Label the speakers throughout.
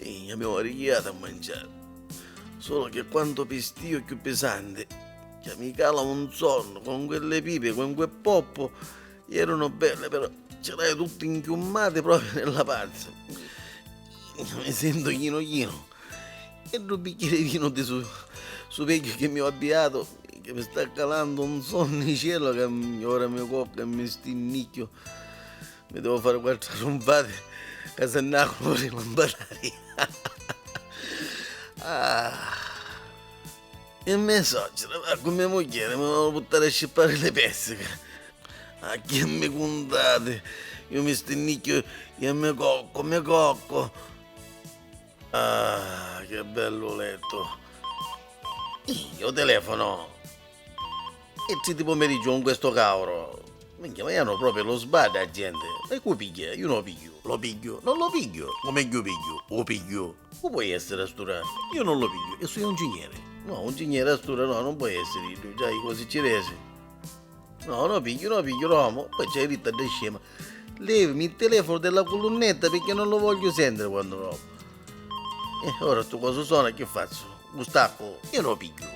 Speaker 1: Minchia, abbiamo arricchiato a mangiare. Solo che quanto pistio chiù pisanti, che mi cala un sonno con quelle pipe, con quel poppo, erano belle, però ce l'hai tutte inchiummate proprio nella panza. Mi sento chino chino. E ddu bicchieri di vino di su, su vecchio che mi ho abbiato, che mi sta calando un sonnicello che ora mi cocco e mi stinnicchio. Mi devo fare quattro arrumpate ca se nnacunu puru i lampadari. Ah. E me suocera va cu me mugghieri mi volunu purtari a scippari li pessichi. Ah chi mi cuntati? Iu mi stinnicchiu e mi cocco, mi cocco. Ah, che bellu lettu. Ih, u telefono. E tri di pomeriggio con questo cauro. Minchia, ma ianu proprio lu sbaddu a gente. Ma cu pigghia? Iu no pigghiu. Lo pigghiu? Non lo pigghiu. O megghiu pigghiu? U pigghiu. Cu po' essiri a st'ura? Iu non lo pigghiu e sugnu un ngigneri. No, un ngigneri a st'ura no, non po' essiri iddu, già i cosi ci resi. No, no pigghiu, no pigghiu, Romu. Poi c'hai dittu a dda scema, levimi il telefono della culunnetta perché non lo voglio sentire quando romu. E ora stu cosu sona, chi fazzu? U staccu? Io no pigghiu.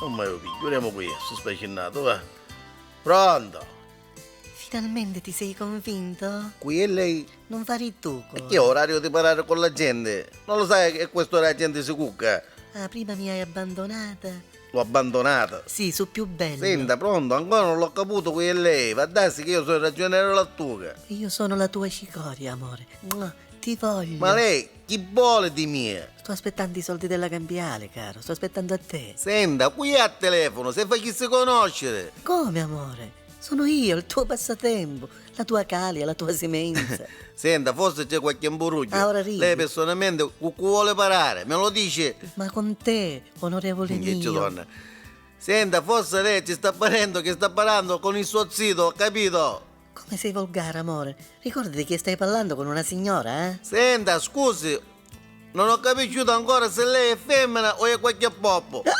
Speaker 1: Non mai u pigghiu, videmu cu è, stu spacinnatu, va. Pronto?
Speaker 2: Finalmente ti sei convinto?
Speaker 1: Cu è lei?
Speaker 2: Non fari tu
Speaker 1: E chi è orario di parlare con la gente? Non lo sai che a quest'ora la gente si cucca?
Speaker 2: Ah, prima mi hai abbandonata.
Speaker 1: L'ho abbandonata?
Speaker 2: Sì, su più bello.
Speaker 1: Senta, pronto, ancora non l'ho caputo cu è lei. Va darsi che io sono il ragioniere Lattuca.
Speaker 2: Io sono la tua cicoria, amore. Mua, ti voglio.
Speaker 1: Ma lei chi vole di mia?
Speaker 2: Sto aspettando i soldi della cambiale, caro. Sto aspettando a te.
Speaker 1: Senta, cu è a telefono, se facissi conoscere.
Speaker 2: Come, amore? Sono io, il tuo passatempo, la tua calia, la tua semenza.
Speaker 1: Senta, forse c'è qualche imburuggio.
Speaker 2: Ah, ora ridi.
Speaker 1: Lei personalmente cu cu vole parare, me lo dice?
Speaker 2: Ma con te, onorevole
Speaker 1: Che
Speaker 2: mio.
Speaker 1: donna. Senta, forse lei ci sta parendo che sta parlando con il suo zito, ho capito?
Speaker 2: Come sei volgare, amore. Ricordati che stai parlando con una signora, eh?
Speaker 1: Senta, scusi, non ho capito ancora se lei è femmina o è qualche poppo.
Speaker 2: Ah,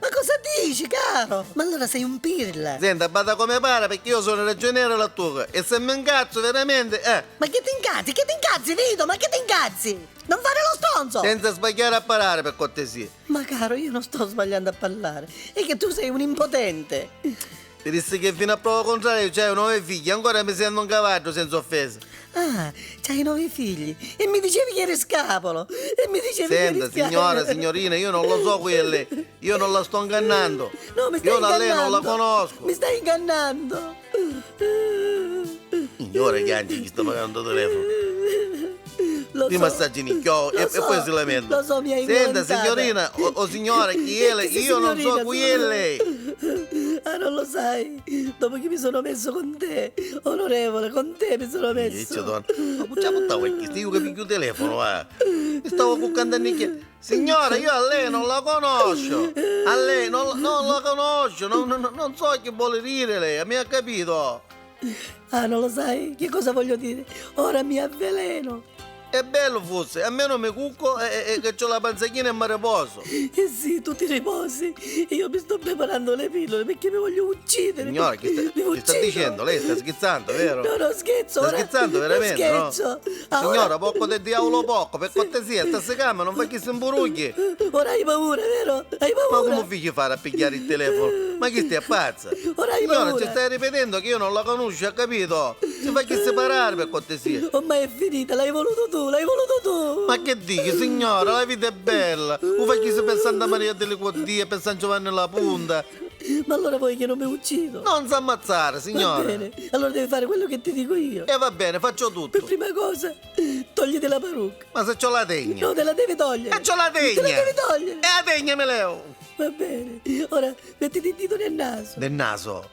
Speaker 2: ma cosa dici, caro? Ma allora sei un pirla.
Speaker 1: Senta, bada come pare perché io sono ragioniere Lattuca e se mi incazzo veramente, eh.
Speaker 2: Ma che ti incazzi? Che ti incazzi, Vito? Ma che ti incazzi? Non fare lo stronzo!
Speaker 1: Senza sbagliare a parlare, per cortesia.
Speaker 2: Ma caro, io non sto sbagliando a parlare. È che tu sei un impotente.
Speaker 1: Ti dissi che fino a prova contraria c'hai nove figli, ancora mi sento un cavallo senza offesa.
Speaker 2: Ah, c'hai nove figli e mi dicevi che eri scapolo. E mi dicevi che eri
Speaker 1: Senta,
Speaker 2: scapolo.
Speaker 1: signora, signorina, io non lo so qui è lei. Io non la sto ingannando.
Speaker 2: No, mi stai
Speaker 1: Io a lei non la
Speaker 2: ingannando.
Speaker 1: conosco.
Speaker 2: Mi stai ingannando.
Speaker 1: Signora chiange chi sta pagando il telefono.
Speaker 2: Lo
Speaker 1: Prima
Speaker 2: so.
Speaker 1: sta ginocchio
Speaker 2: Lo
Speaker 1: e,
Speaker 2: so,
Speaker 1: e poi si lamenta.
Speaker 2: Lo so, mi hai
Speaker 1: Senta,
Speaker 2: violentata.
Speaker 1: signorina o, o signora, chi è lei?
Speaker 2: Che
Speaker 1: Io non so
Speaker 2: signorina
Speaker 1: chi è
Speaker 2: sono?
Speaker 1: lei.
Speaker 2: Ah, non lo sai. Dopo che mi sono messo con te, onorevole, con te mi sono messo.
Speaker 1: Dice donna, ma cuccia buttavo qui, io che piglio il telefono, eh. Mi stavo cuccando a nicchia. Signora, io a lei non la conosco. A lei non, non la conosco, non, non- non so che vuole dire lei, mi ha capito?
Speaker 2: Ah, non lo sai? Che cosa voglio dire? Ora mi avveleno.
Speaker 1: È bello fosse, almeno mi cucco e, e, e che c'ho la panzachina e mi riposo.
Speaker 2: Eh sì, tu ti riposi. Io mi sto preparando le pillole perché mi voglio uccidere.
Speaker 1: Signora, che sta,
Speaker 2: Mi
Speaker 1: che sta
Speaker 2: uccido.
Speaker 1: dicendo? Lei sta scherzando, vero?
Speaker 2: No, no, scherzo.
Speaker 1: Sta
Speaker 2: ora-
Speaker 1: scherzando veramente,
Speaker 2: non
Speaker 1: no?
Speaker 2: scherzo. Ah,
Speaker 1: Signora,
Speaker 2: ora-
Speaker 1: poco del diavolo poco, per cortesia, sta secando, non fa che si imburugli.
Speaker 2: Ora hai paura, vero? Hai
Speaker 1: Ma
Speaker 2: paura?
Speaker 1: come figli fare a pigliare il telefono? Ma chi stai pazza?
Speaker 2: Ora hai
Speaker 1: Signora,
Speaker 2: paura.
Speaker 1: ci stai ripetendo che io non la conosco, ha capito? Si fa che separare per cortesia.
Speaker 2: Ormai è finita, l'hai voluto tu, l'hai voluto tu.
Speaker 1: Ma che dici, signora? La vita è bella. O fa che per Santa Maria delle Quoddie, per San Giovanni la Punta.
Speaker 2: Ma allora vuoi che non mi uccido?
Speaker 1: Non si ammazzare,
Speaker 2: Va
Speaker 1: signora.
Speaker 2: bene, allora devi fare quello che ti dico io.
Speaker 1: E va bene, faccio tutto.
Speaker 2: Per prima cosa, togliti la parrucca.
Speaker 1: Ma se c'ho la tegna.
Speaker 2: No, te la devi togliere.
Speaker 1: E c'ho la tegna.
Speaker 2: Te la devi togliere.
Speaker 1: E la tegna me levo.
Speaker 2: Va bene. Ora mettiti il dito nel naso.
Speaker 1: Nel naso.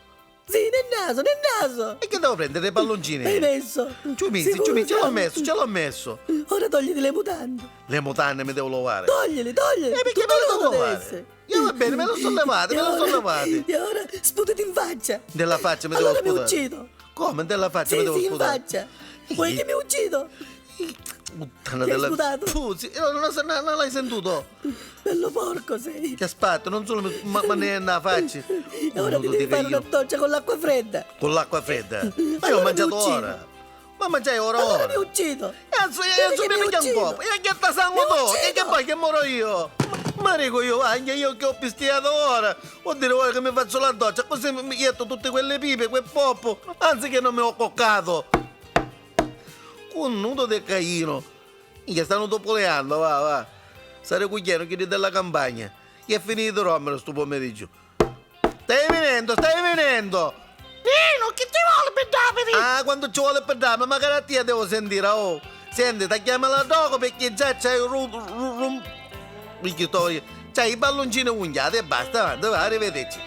Speaker 2: Sì, nel naso, nel naso.
Speaker 1: E che devo prendere? Dei palloncini?
Speaker 2: L'hai messo?
Speaker 1: Ci
Speaker 2: Sicuro
Speaker 1: messi, ce l'ho
Speaker 2: siamo?
Speaker 1: messo, ce l'ho messo.
Speaker 2: Ora togliti le mutande.
Speaker 1: Le mutande mi devo lavare.
Speaker 2: Toglili, toglili.
Speaker 1: E perché
Speaker 2: Tutto
Speaker 1: me le devo
Speaker 2: nudo deve
Speaker 1: lavare?
Speaker 2: essere.
Speaker 1: Io va bene, me lo sono levate, me
Speaker 2: E
Speaker 1: lo sono
Speaker 2: ora-
Speaker 1: levate.
Speaker 2: E ora sputati in faccia.
Speaker 1: Della faccia mi
Speaker 2: allora
Speaker 1: devo
Speaker 2: mi
Speaker 1: sputare.
Speaker 2: uccido.
Speaker 1: Come? Della faccia
Speaker 2: Sì,
Speaker 1: mi devo
Speaker 2: sì, in
Speaker 1: sputare?
Speaker 2: faccia. Vuoi che mi uccido?
Speaker 1: Puttana
Speaker 2: Ti hai
Speaker 1: della...
Speaker 2: sputato?
Speaker 1: Fu, sì, non, non, non l'hai sentito?
Speaker 2: Bello porco sei.
Speaker 1: Che aspetto, non solo mi, ma, ma ne nella faccia.
Speaker 2: E ora ti
Speaker 1: Uno
Speaker 2: devi
Speaker 1: di
Speaker 2: fare una
Speaker 1: io.
Speaker 2: doccia con l'acqua fredda.
Speaker 1: Con l'acqua fredda. Ma io
Speaker 2: Allora
Speaker 1: ho
Speaker 2: mi
Speaker 1: mangiato
Speaker 2: uccido.
Speaker 1: ora. Ma mangiai ora
Speaker 2: Allora
Speaker 1: ora.
Speaker 2: mi uccido!
Speaker 1: Cazzo, io
Speaker 2: Vedi che
Speaker 1: mi
Speaker 2: mi
Speaker 1: piglia un
Speaker 2: uccido.
Speaker 1: colpo, e che sangue
Speaker 2: Mi
Speaker 1: tu, e
Speaker 2: uccido.
Speaker 1: che poi che moro io? Ma dico io, anche io che ho pistiato ora, vuol dire ora che mi faccio la doccia, così mi jetto tutte quelle pipe, quel poppo, anzi che non mi ho coccato. Con nudo del Caino, che stanno topoleando, va, va. Sarei cucchiaino chi della campagna, che è finito Romero sto pomeriggio. Stai venendo, stai venendo!
Speaker 3: Nino, che ti vuole per davvero?
Speaker 1: Ah, quando ci vuole per dare, ma magari a te devo sentire, oh. Senti, ti chiamala dopo perché già c'hai un ru... ru, ru, ru, c'hai i palloncini unghia e basta, avanti, va, arrivederci.